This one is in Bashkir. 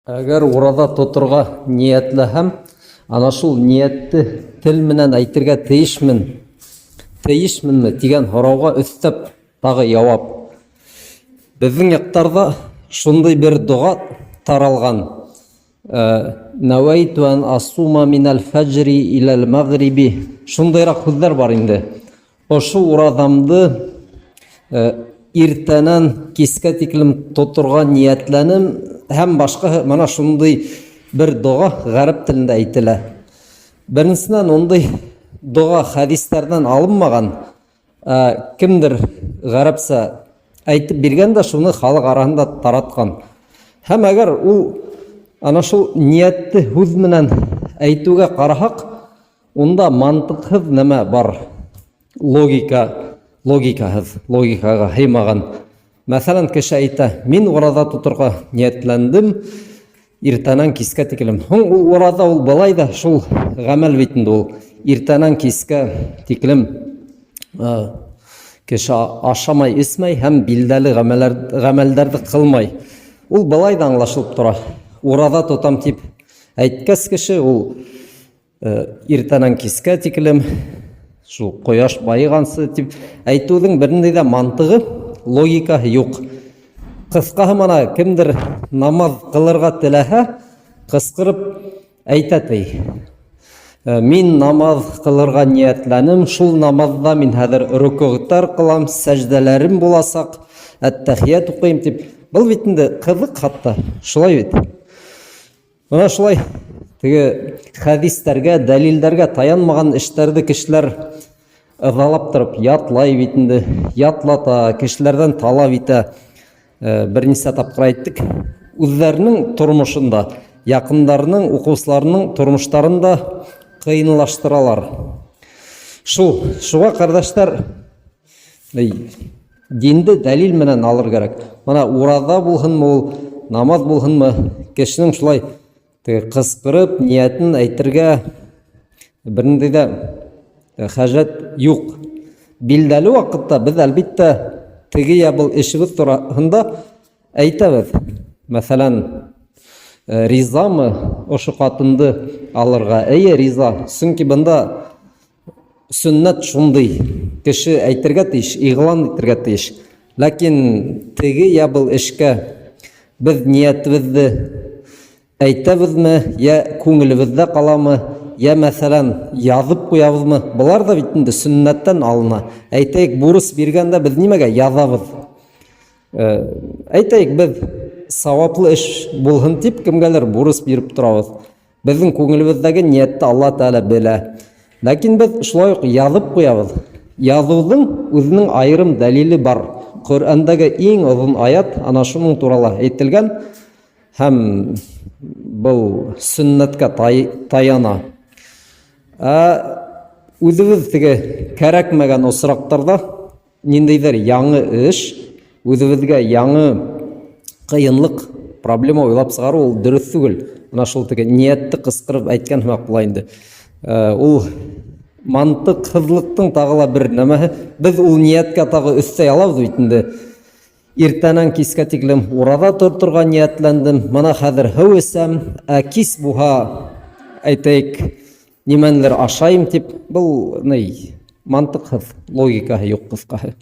Әгәр ураҙа тоторға ниәтләһәм, ана шул ниәтте тел менән әйтергә тейешмен, тейешменме тигән һорауға өҫтәп тағы яуап. Беҙҙең яҡтарҙа шундай бер доға таралған. Нәвәйту ән асума минәл фәҗри иләл мәгъриби. Шундайраҡ һүҙҙәр бар инде. Ошо ураҙамды иртәнән кискә тиклем тоторға ниятләнем һәм башка мына шундый бер дога гарәп телендә әйтелә. Беренсенән, ундый дога хәдисләрдән алынмаган, ә, кемдер гарәпсә әйтеп биргән дә шуны халык араһында тараткан. Һәм әгәр ул ана шул ниятте һүҙ менән әйтүгә ҡараһаҡ, Унда мантыҡһыҙ нәмә бар. Логика, логикаһыҙ, логикаға һыймаған. Мәҫәлән, кеше әйтә, мин ураҙа тоторға ниәтләндем, иртәнән кискә тиклем. Һуң ул ураҙа ул былай да шул гамәл бит инде ул. Иртәнән кискә тиклем кеше ашамай, эсмәй һәм билдәле гамәлләр, гамәлдәрҙе кылмай. Ул былай да аңлашылып тора. Ураҙа тотам дип әйткәс кеше ул Иртәнән кискә тиклем шул кояш байыгансы дип әйтүҙең бернинди дә мантығы, логикаһы юҡ. Ҡыҫҡаһы мына кемдер намаҙ ҡылырға теләһә, ҡысҡырып әйтә ти. Мин намаҙ ҡылырға ниәтләнем, шул намаҙҙа мин хәҙер рөкүғтар ҡылам, сәждәләрем буласаҡ, әттәхият уҡыйым дип. Был бит инде ҡыҙыҡ хатта, шулай бит. Мына шулай теге хәдистәргә, дәлилдәргә таянмаған эштәрҙе кешеләр ыҙалап тороп ятлай бит инде, ятлата, кешеләрҙән талап итә. Э, бер нисә тапҡыр әйттек. Үҙҙәренең тормошон да, яҡындарының, уҡыусыларының тормоштарын да ҡыйынлаштыралар. Шул, шуға ҡәрҙәштәр, Динде дәлил менән алыр кәрәк. Мына ураҙа булһынмы ул, намаҙ булһынмы, кешенең шулай теге ҡысҡырып ниәтен әйтергә бернинди дә э, хәжәт юк. Билдәле ваҡытта беҙ әлбиттә теге я был эшебеҙ тураһында әйтәбеҙ. Мәҫәлән, э, ризамы ошо ҡатынды алырға? Эйе, риза. Сөнки бында Сөннәт шундый, кеше әйтергә тиеш, игълан итергә тиеш. Ләкин теге я был эшкә без ниятебеҙҙе әйтәбеҙме, я күңелебеҙҙә ҡаламы, я, мәҫәлән, яҙып ҡуябыҙмы, былар ҙа бит инде сөннәттән алына. Әйтәйек, бурыс биргәндә беҙ нимәгә яҙабыҙ? Э, әйтәйек, беҙ сауаплы эш булһын тип кемгәлер бурыс биреп торабыҙ. Беҙҙең күңелебеҙҙәге ниәтте Алла Тәғәлә белә. Ләкин беҙ шулай уҡ яҙып ҡуябыҙ. Яҙыуҙың үҙенең айырым дәлиле бар. Ҡөрьәндәге иң оҙон аят ана шуның турала әйтелгән һәм был сөннәткә таяна. Ә үҙебеҙ теге кәрәкмәгән осраҡтарҙа Ниндәйҙер яңы эш, үҙебеҙгә яңы ҡыйынлыҡ, проблема уйлап сығарыу ул дөрөҫ түгел. Мына шул теге ниәтте ҡысҡырып әйткән һымаҡ була инде. Э, ул мантыҡһыҙлыҡтың тағы ла бер нәмәһе. Беҙ ул ниәткә тағы өҫтәй алабыҙ бит инде. Иртәнән кискә тиклем ураҙа торторға ниәтләндем. Мына хәҙер һыу эсәм, ә кис буһа, әйтәйек, нимәнелер ашайым тип, был ни, мантыҡһыҙ, логикаһы юҡ ҡыҫҡаһы.